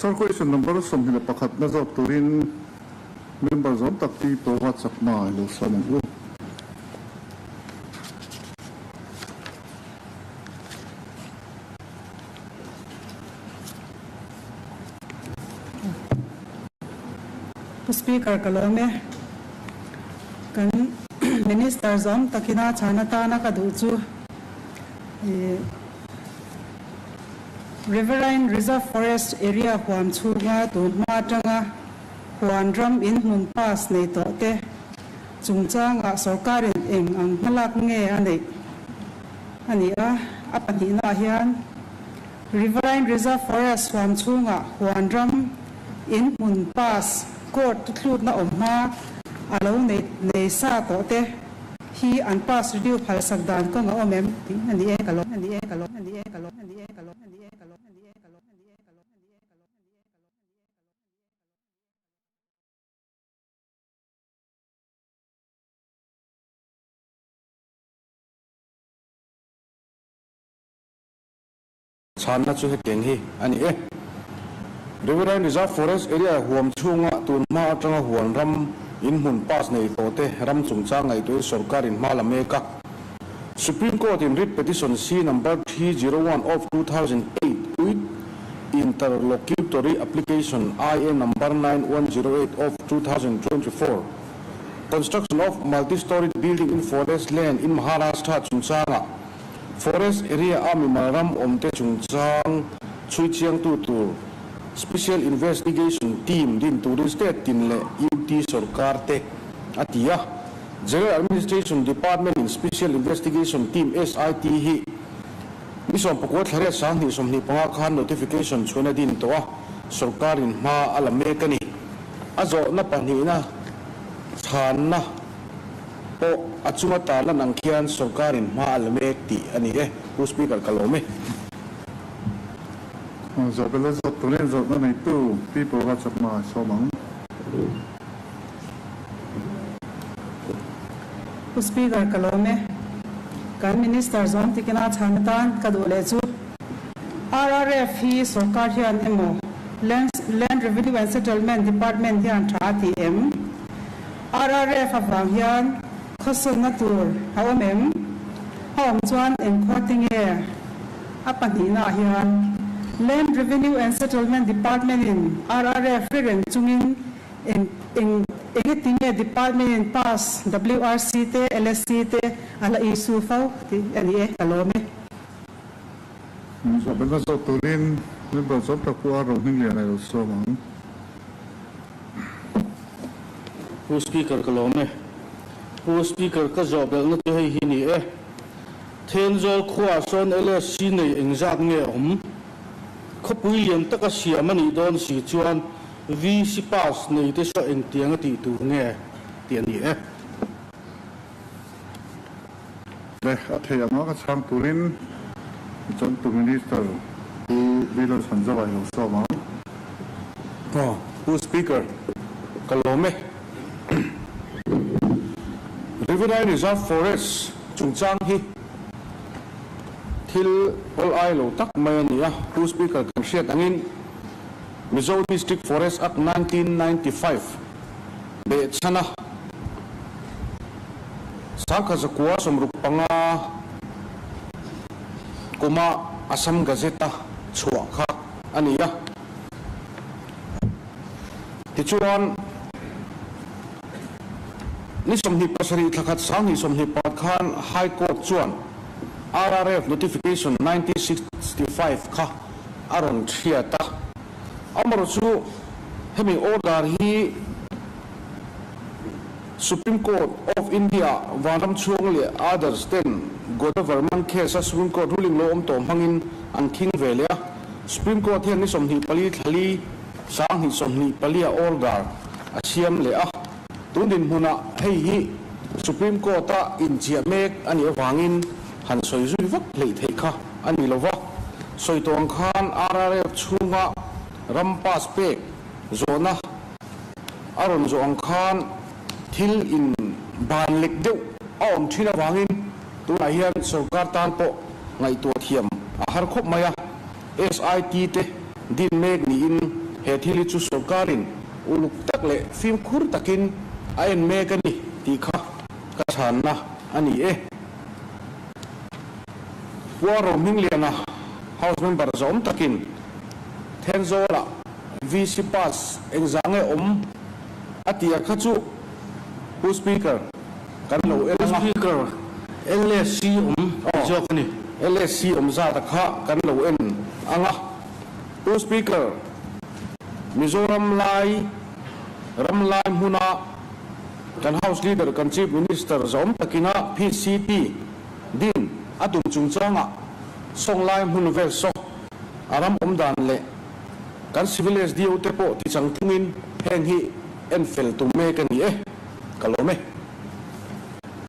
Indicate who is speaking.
Speaker 1: Sir, question number 21 na zawt turin member zawm tak Pi Pova Chakma i lo sawm ang u.
Speaker 2: Pu Speaker ka lawm e. Kan Minister zawm takina chhan atana ka duh chu ih Riverine Reserve Forest Area huam chhunga tun hma atanga huan ram inhmun pass nei tawh te chungchangah sorkarin eng ang hmalak nge a neih a ni a, a pahnihnaah hian Riverine Reserve Forest huam chhungah huan ram inhmun pass court tlutna awm hma a lo nei nei sa tawh te hi an pass review phalsak dan kawng a awm em tih a ni e ka lawm a ni e ka lawm a ni e ka lawm a ni e ka lawm a ni e ka lawm a ni e ka lawm a ni e ka lawm a ni e ka lawm
Speaker 3: Chhanna chu hetiang hi a ni e. Riverine Reserve Forest Area huam chhunga tun hma atanga huan ram in hmun pass nei tawh te ram chungchang ngaihtuahin sorkar in hma la mek a. Supreme Court in Writ Petition C Number 301 of 2008 with Interlocutory Application IA Number 9108 of 2024 Construction of Multi-storied Building in Forest Land in Maharashtra chungchanga Forest area a mimal ram awmte chungchang chhui chiangtu tur Special Investigation Team din turin state tin leh UT sorkar te a ti a. General Administration Department in Special Investigation Team, SIT, hi ni 19 thla riat 2025 khan notification chhuan a din tawh a, sorkarin hma a la mek a ni. A zawhna pahnihna chhanna pawh a chunga tarlan ang khian sorkarin hma a la mek tih a ni e. Pu Speaker ka lawm e.
Speaker 1: Zawhbelh a zawt turin zawhna neitu Pi Pawlva Chakma a sawm ang.
Speaker 2: Pu Speaker ka lawm e. Kan Minister zawng tikina chhan atan ka duh leh chu RRF hi sorkar hian emaw Land Revenue and Settlement Department hian tha a ti em? RRF avang hian khawsawnna tur a awm em? A awm chuan eng khua te nge? A pahnihnaah hian Land Revenue and Settlement Department in RRF hre reng chungin Eng eng engeti nge department in pass WRC te LSC te a la issue fo tih a ni e, ka lawm e.
Speaker 1: Zawhbelna zawt turin member zawm tak pawh a ro hming lian a lo sawm ang.
Speaker 4: Pu Speaker ka lawm e. Pu Speaker ka zawhbelhna chu hei hi ni e. Thenzawl khuaah sawn LSC nei engzat nge awm? Khawpui lian taka siam a nih dawn si chuan VC pass nei te saw engtiang a tih tur nge tih a ni e.
Speaker 1: Le, a theih anga ka chhang turin Changtu Minister Pu Bilal Sanjava i lo sawm ang.
Speaker 3: Aw, Pu Speaker, ka lawm e. Riverine Reserve Forest chungchang hi thil awl ai lo tak mai a ni a, Pu Speaker kan hriat angin Mizo District Forest Act 1995 behchhana 1965 kuma Assam Gazette-a chhuah kha a ni a. Tichuan, ni 27 thla khat 2024 khan High Court chuan RRF Notification 1965 kha a rawn hriat a. Amaherawhchu hemi order hi Supreme Court of India vanram chhung leh others ten Godavarman case a Supreme Court ruling lo awm tawh hmangin an khing ve leh a. Supreme Court hian ni 24 thla li 2024 a order a siam leh a. Tun dinhmunah hei hi Supreme Court a inchiah mek a nih avangin han sawi zui vak hleih theih kha a ni lo va. Sawi tawh ang khan RRF chhunga ram pass pek zawhna a rawn zawh ang khan thil in ban lek deuh a awm thin avangin tunah hian sorkar tan pawh ngaihtuah thiam a har khawp mai a. SIT te din mek niin. He thil hi chu sorkarin uluk tak leh fimkhur takin a en mek a ni tih kha ka chhanna a ni e. Pu Rohmingliana, House member zawm takin Thenzawlah VC pass engzah nge awm a tih a kha chu Pu Speaker kan lo el
Speaker 4: anga. Speaker, LSC awm tih zawk a ni.
Speaker 3: LSC awm zat a kha kan lo en anga. Pu Speaker, Mizoram lai ram lai hmuna kan House Leader kan Chief Minister zawm takina PCT din a tum chungchangah sawng lai hmun vel saw a ram awm dan leh kan Civil SDO te pawh tichang thungin heng hi en fel tum mek a ni e. Ka lawm e.